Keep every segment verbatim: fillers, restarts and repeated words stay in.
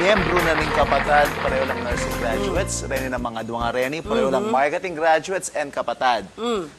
Miyembro na ning Kapatad, pareho lang nursing graduates, reni namang adwa nga reni, pareho lang marketing graduates and Kapatad.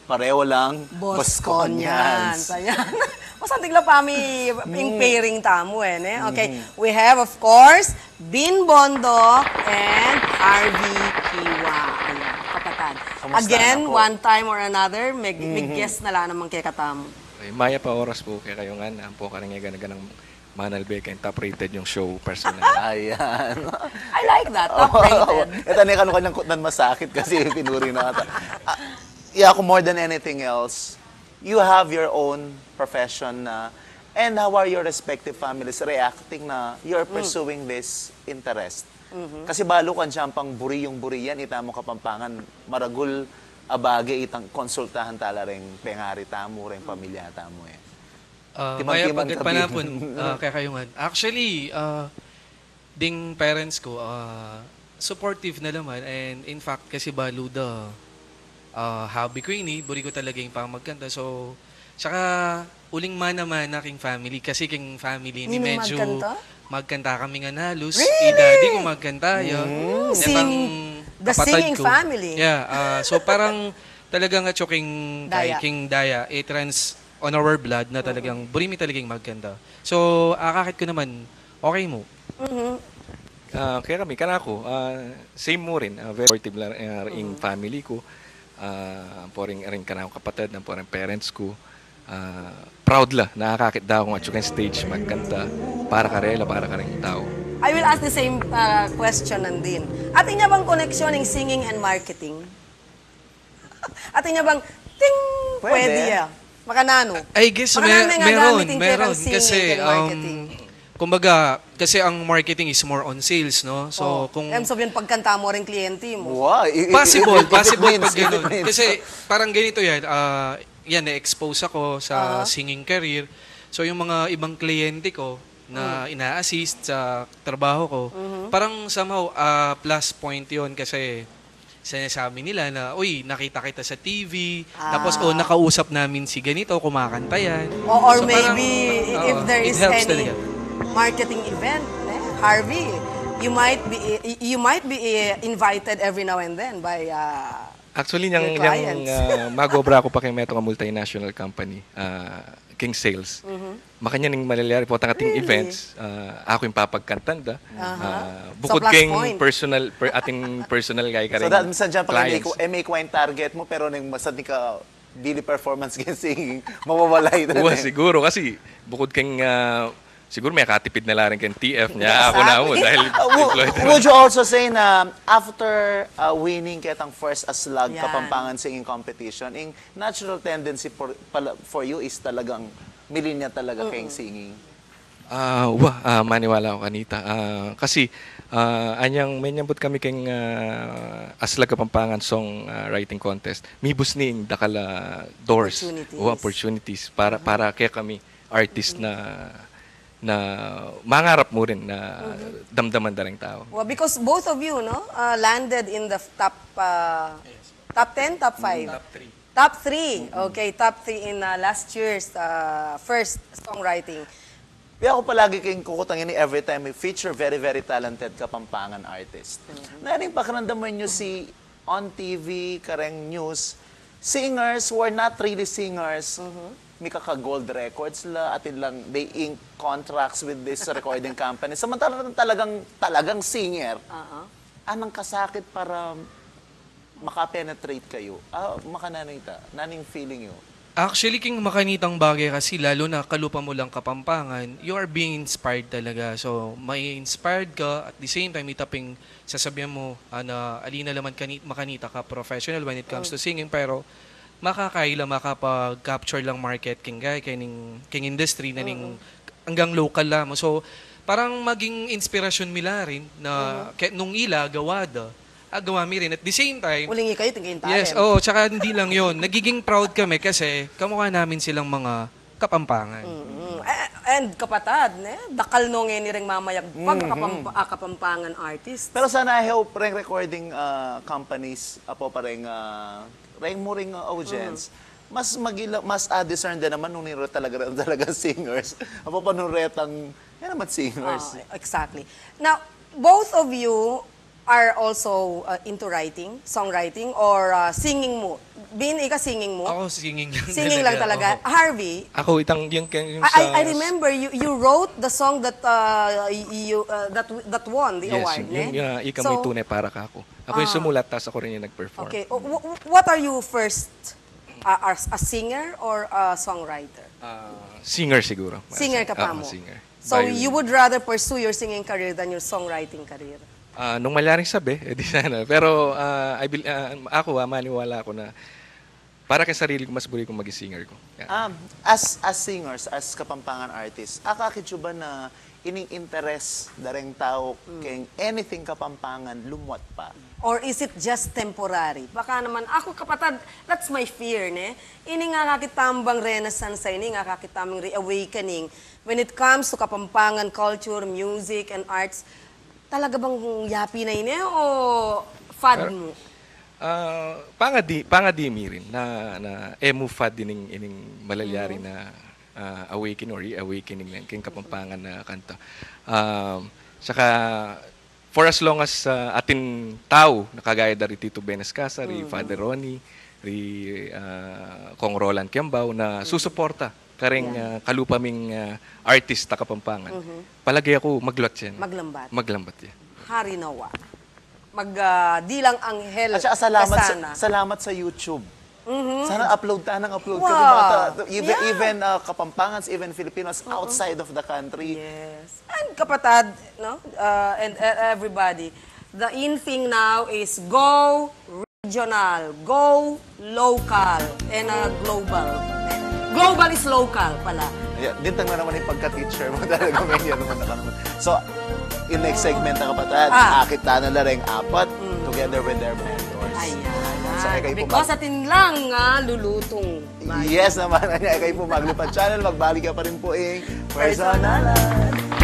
Pareho lang Bosconians. Bosconians. Ayan. Masanting la pa mi ing pairing tamu, eh, ne? Okay, we have, of course, Bin Bondoc and Harvey Kiwa. Ayan, Kapatad. Kamusta na po? Again, one time or another, may, may guest na la naman kekatamu. Ay, mayap a oras po kekayu ngan, ampo karing e gana-ganang manalbe keng top rated yung show personal. Ayan. I like that, top rated. Ita ne kanu kanyang kutnan masakit kasi pinuri na ata. Ah, yeah, ako more than anything else, you have your own profession na, and how are your respective families reacting na you're pursuing this interest? Kasi balu kang siyang pang buri yung buri yan, ita mu Kapampangan, maragul a bage itang konsultahan tala reng pengari tamu, reng pamilya tamu, eh. Ah, Timang-timang mayap a panapun, ah, kekayu ngan. Actually, ah, ding parents ku, ah, supportive na naman, and in fact, kasi balu da, ah, hobby ku ini, buri ku talaga ing pamagkanta. So, saka uling mana-mana king family, kasi king family ini medyo magkanta kami ngan halos. Really? I daddy ku magkanta ya. Mm. Sing-, the singing family. Yeah, ah, so parang talagang atyu king, daya, king daya, eh, trans on our blood na talagang buri mi talagang magkanta. So, akakit ku naman, okay mu. Ah, kaya kami, kanaku, ah, same mu rin, ah, very supportive la, ah, ing family ku, ah, ampo ring, ring kanaku kapatad, ampo ring parents ku, ah, proud la, nakakakit da kung atyu keng stage, magkanta, para karela, para kareng tau. I will ask the same, ah, question, Nandin. Atin ya bang koneksyon ing singing and marketing? Atin ya bang ting? Pwede. Pwede ya. Makananu? I guess meron, meron. Kasi, um, kumbaga, kasi ang marketing is more on sales, no? So, kung... Em, sabihin, pagkanta mu ring kliyente mu. Possible, possible pag ganun. Kasi, parang ganito yan, ah, yan, na-expose ako sa singing career. So, yung mga ibang kliyente ko na ina-assist sa trabaho ko, parang somehow, ah, plus point yon kasi sinasabi nila na, "Uy, nakita kita sa T V, tapos, oh, nakausap namin si ganito, kumakanta yan." O, or maybe, if there is any marketing event, eh, Harvey, you might be, you might be, eh, invited every now and then by, uh, your clients. Actually, nyang, nyang, ah, mag-obra ku pa keng metung a multinational company, ah, keng sales. Makanyan ing malalyari potang ating events, ah, aku ing papagkantan da. Ah, bukut keng personal, ating personal kaya kareng clients. So, minsan dyan, pag e me ku ing target mu, pero neng masanting ka daily performance keng singing, mawawala ita. Wa, siguro, kasi bukut keng, ah, siguro mekatipid na la rin keng T F nya. Aku na mu, dahil employed. Would you also say na after, ah, winning ketang first Aslag Kapampangan Singing Competition, ing natural tendency for, pala, for you is talagang milin ya talaga keng singing? Ah, wa, ah, maniwala ku kanita. Ah, kasi, ah, anyang menyambut kami keng, ah, Aslag Kapampangan Song, ah, Writing Contest, mibus ne ing dakal a doors o opportunities para, para kekami artist na, na mangarap mu rin na damdaman da ring tau. Well, because both of you, no, uh, landed in the top, uh, top ten, top five? Top three. Top three. Okay, top three in, uh, last year's, uh, first songwriting. Kaya aku palagi keng kukutang ini, every time we feature very, very talented Kapampangan artist. Nanu ing pakiramdam mu, when you see on T V, kareng news, singers who are not really singers, mikaka-gold records la, atin lang, they ink contracts with this recording company. Samantala talagang, talagang singer. Anang kasakit para makapenetrate kayu? Ah, makananu ita? Nanu ing feeling yu? Actually, king makanitang bagay kasi, lalo na kalupa mu lang Kapampangan, you are being inspired talaga. So, mai-inspired ka, at the same time, ita ping sasabihan mu, ah, na ali na la man kani-, makanita ka professional when it comes to singing, pero makakaila, makapag-capture lang market king gay, keng, keng industry na ning anggang local la mu. So, parang maging inspirasyon mi la rin na ke-, nung ila gawa da, ah, gawa mi rin. At the same time, uling ikayu, tingin talent. Yes, oo, tsaka hindi lang yon. Nagiging proud kami kasi kamukha namin silang mga Kapampangan. Mm. Eh, and Kapatad, ne? Dakal no ngeni reng mamayagpag a Kapamp-, a Kapampangan artist. Pero sana, I hope reng recording, ah, companies, apo pa reng, ah, reng mu ring, ah, audience, mas magila-, mas, ah, discern din naman nung nino talaga, talaga singers. Apo pa nung retang, yan naman singers. Ah, exactly. Now, Both of you are also uh, into writing, songwriting, or uh, singing mu? Bin, ika singing mu? Ako, singing lang Singing lang talaga. talaga. Oo. Harvey? Ako, itang, yung, yung I, I, I sa remember you, you wrote the song that uh, y- you uh, that w- that won the Yes, award, yung, ne? yung uh, Ika Mo'y So, Tune Para Kaku. Ako yung ah. sumulat, tas ako rin yung nag-perform. Okay. O, wh- wh- what are you first? Uh, as a singer or a songwriter? Ah, singer siguro. Singer ka pa Ah, mo? singer. So, Violin. you would rather pursue your singing career than your songwriting career? Ah, nung malyaring sabi, eh di sana. Pero ah, I bel- ah, ako, ah, maniwala ako na para kay sarili ko, mas buri kong maging singer ko. Yeah. Um, as, as singers, as Kapampangan artists, akakit yu ba na ining interes da reng tau keng anything Kapampangan lumuat pa? Or is it just temporary? Baka naman, ako kapatad, that's my fear, ne? Ini nga kakit tambang renaissance, ini nga kakit tambang reawakening when it comes to Kapampangan culture, music, and arts. Talaga bang yapi na ini o fad Pero, mu? Ah, pangadi, pangadi mi rin na, na e mu fad ining, ining malalyari na ah, awakening or reawakening ning king Kapampangan na kanta. Um, saka, for as long as ah, atin tau, na kagaya da ri Tito Benes Casa, ri Father Ronnie, ri ah, Kong Roland Kiambao, na susuporta kareng ah, kalupa ming ah, artist a Kapampangan. Palagay ako, magluat yan. Maglambat. Maglambat yan. Hari nawa. Mag ah, dilang anghel At saka salamat ka sa, sana. salamat sa YouTube. Mhm. Sana upload ta ng upload Wow. kasi bata, even, Yeah. even uh, Kapampangans, even Filipinos outside of the country. Yes. And kapatad, no? Uh, and uh, everybody, the in thing now is go regional, go local, and uh, global. Global is local pala. Yeah, dintang na naman yung pagka-teacher mo talaga, may yan naman na ka naman. So, in next segment, mga kapatad, Ah. akit ta na la reng apat Mm. together with their mentors. Ayan. So, e kayu po Because mag- atin lang nga lulutong. Yes naman, anya, e kayu po maglipad channel, magbalik ya pa rin po ing Personalan. Personalan.